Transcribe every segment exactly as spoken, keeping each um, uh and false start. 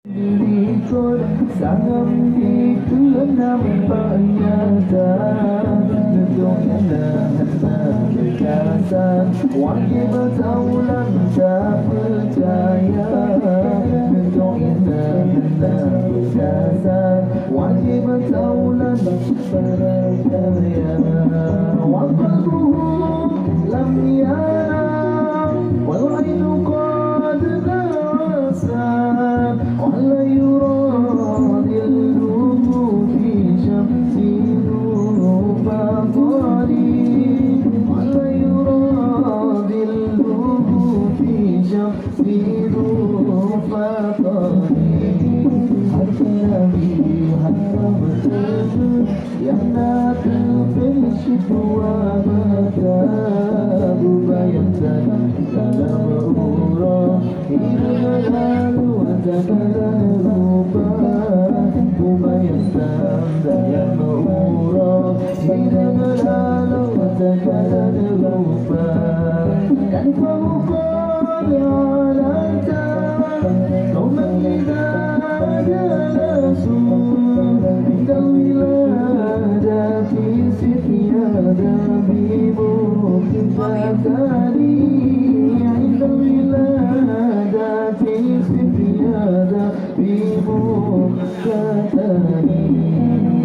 Likot sangat dikeunam panyata, untuk indah hana berkasa, wajib taulan tak percaya, untuk indah hana berkasa, wajib taulan percaya. Wa qalbuhu lam yanam, wal ainu qad tasam, wa la yura dhilluhu fi syamsi dhul fatari, wa la yura dhilluhu fi syamsi dhul fatari. Hati Nabi hana beutôi, nyang na teupeu sidua mata, bubayang that dalam uroe, hireuen lalu teukalan rupa, bubayang that dalam uroe, hireuen lalu teukalan rupa. Dan peubuka nyang lancar, tomang lidah jalasu, indal wiladati sitiada bimu katani, indal wiladati sitiada bimu katani.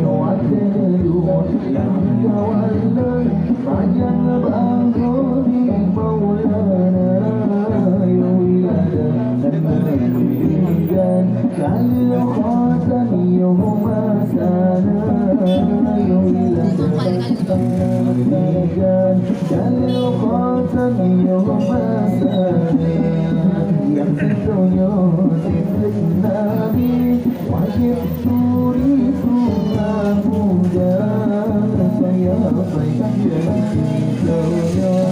Watèe lôn lam kawan lôn, panyang bak goni Maulana, yo wiladah dan meninggal. Ka lheueh khotam yoh masa na, yo wiladah dan meninggal. Ka lheueh khotam yoh masa na, nyang sinoe nyoe teuntèe Nabi, wajéb turi tuha muda, supaya baik nyang sinoe nyoe.